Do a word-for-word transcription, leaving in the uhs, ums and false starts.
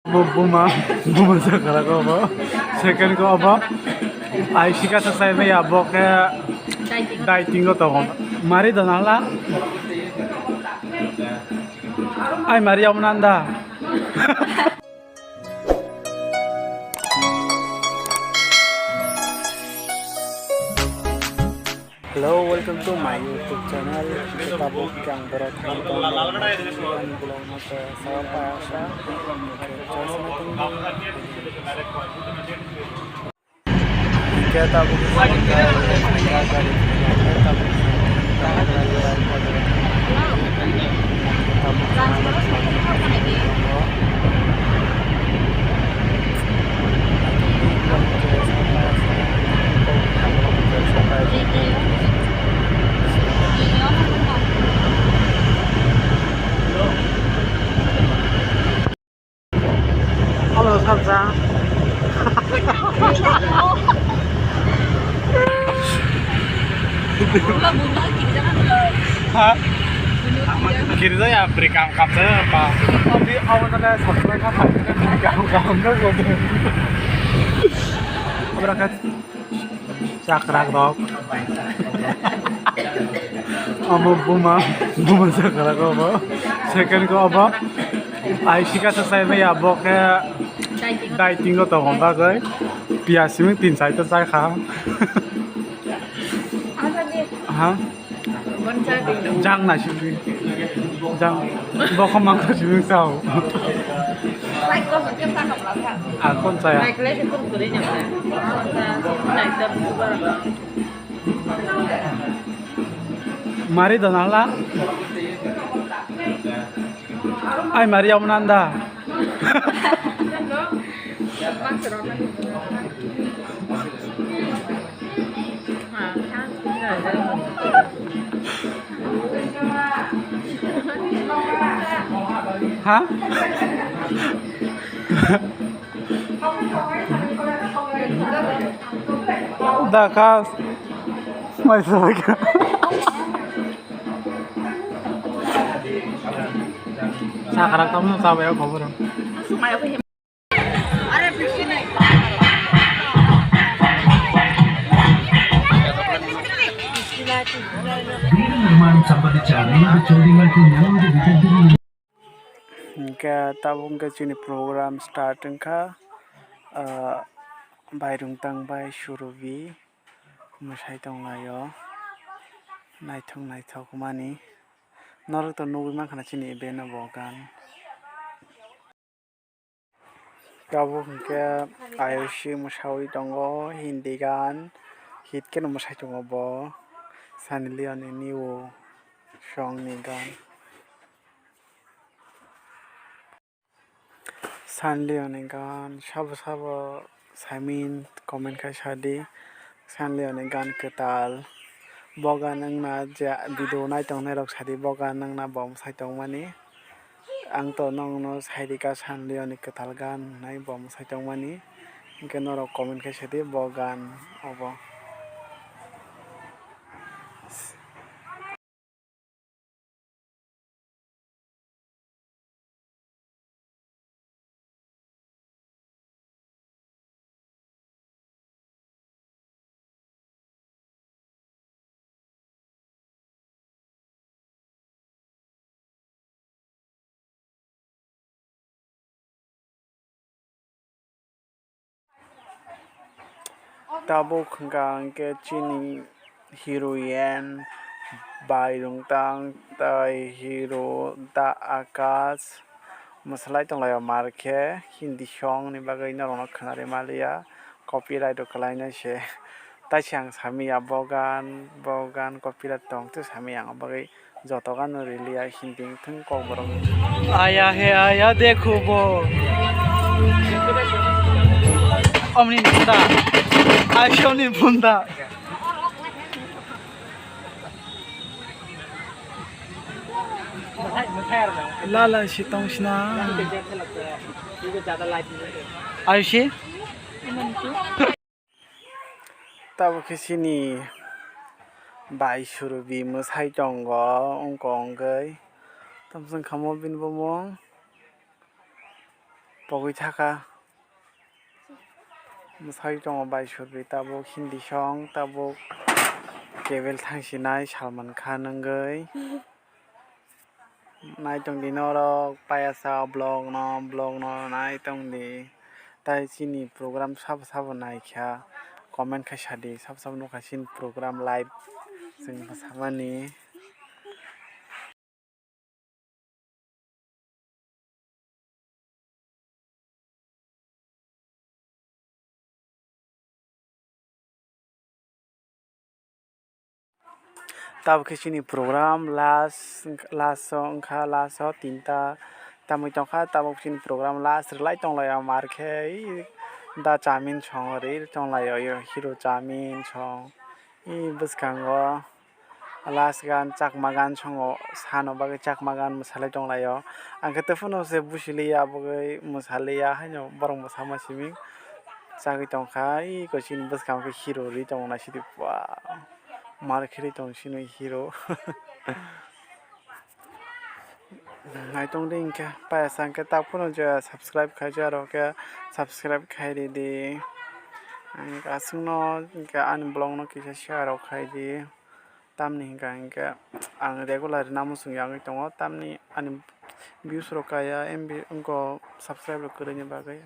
Bo buma, buma sakara ko bo. Second ko bo. Ai sika sa sai maya bo ke dieting o tongo. Mari dona la. Ai mari amnanda. Hello, welcome to my YouTube channel. Tabuk khe ang borok thang tongo. Ani vlog no khe sawa paya sa. Khe tabuk khe tabuk Alo, sabja. Ha? Kiri jaya, beri kam, kam jaya, pa. Tapi awalnya subscribe kan, beri kam, kam, kan, gitu. Berangkat. Chakrak rok. Omo buma, buma chakrak obo. Second ko obo. Ai sika sa sai maya bo khe dieting o tongo bagwi. Piyaj simi tin side o chai kha. Ha? Jang na simi. Jang. Bokho mangkha simi sao. Akon chaya. Mari dona la. Ai mari amnanda. Ha? Da kas. Mai sa ka. Sakrak tamo sa ba ya khobor. Hingke tabuk hingke chini program start wngkha, ah, bairung tang bai Surubi mwsai tonglaio, naithok naithok mani norok to nugwi mankha na chini band o bo gan. Tabuk hwnkhe Ayushi mwsawi tongo Hindi gan, hit kheno mwsai tongo bo Sunny Leone ni new song ni gan. Sunny Leone ni gan sabo sabo saimin comment khai sadi, Sunny Leone ni gan kwtal. Bo gan wngna je video nai tongnai rok sadi, bo gan wngna bo mwsai tongmani. Ang to nongno sai rika Sunny Leone ni kwtal gan hinwi bo mwsai tongmani, hinkhe norok comment khai sadi bo gan obo. Tabuk hwnkha hwnkhe chini heroine bai rwngtang tei hero da Akash mwsalai tonglaio, mar khe Hindi song ni bagwi norokno khwnarwi maliya, copyright rok kwlainai se. Taisa ang samiya bo gan, bo gan copyright tong tei samiya ang bagwi. Joto gano riliya Hindi wngthung kokborok. Aya he aya dekho bo. Omni phunda. Aishoni phunda. Lala si tong sina. Ayushi. Tabuk khe chini bai Surubi mwsai tongo wngkha wngwi. Tamo chwng kha mo bini bumung. pogwi thaka. Mwsai tongo bai surbi, tabuk Hindi song, tabuk cable thangsinai Salman Khan wngwi. Naitongdi norok payasa vlog no, vlog no naitongdi. Tai chini program sabo sabo naikha, comment khai sadi, sabo sabo nukha chini program live chwng samani. Tabuk khe chini program last, last o wngkha, last o tinta tamwi tongkha, tabuk chini program last rwlai tonglaio, mar khe da chowmin song rwi tonglaio, hero chowmin song. I bwskango last gan Chakma gan songo, sano bagwi Chakma gan mwsalai tonglaio. Ang khe tei phano se busi liya, bagwi mwsa liya haino borok mwsama simi chagwi tongkha. I kochini bwskango khe hero rwi tongo naisidi, ba mar khe rwi tongo chini hero. Naitongdi hinkhe payasa hinkhe tak phano je subscribe khaijak rok khe subscribe khai ridi. Ang aswkno hinkhe ani vlog no kisa share rok khaidi. Tamni hinkha hinkhe ang regular rina muchung yangwi tongo, tamni ani views rok kaya, M B wngkha, subscribe rok kwrwini bagwi.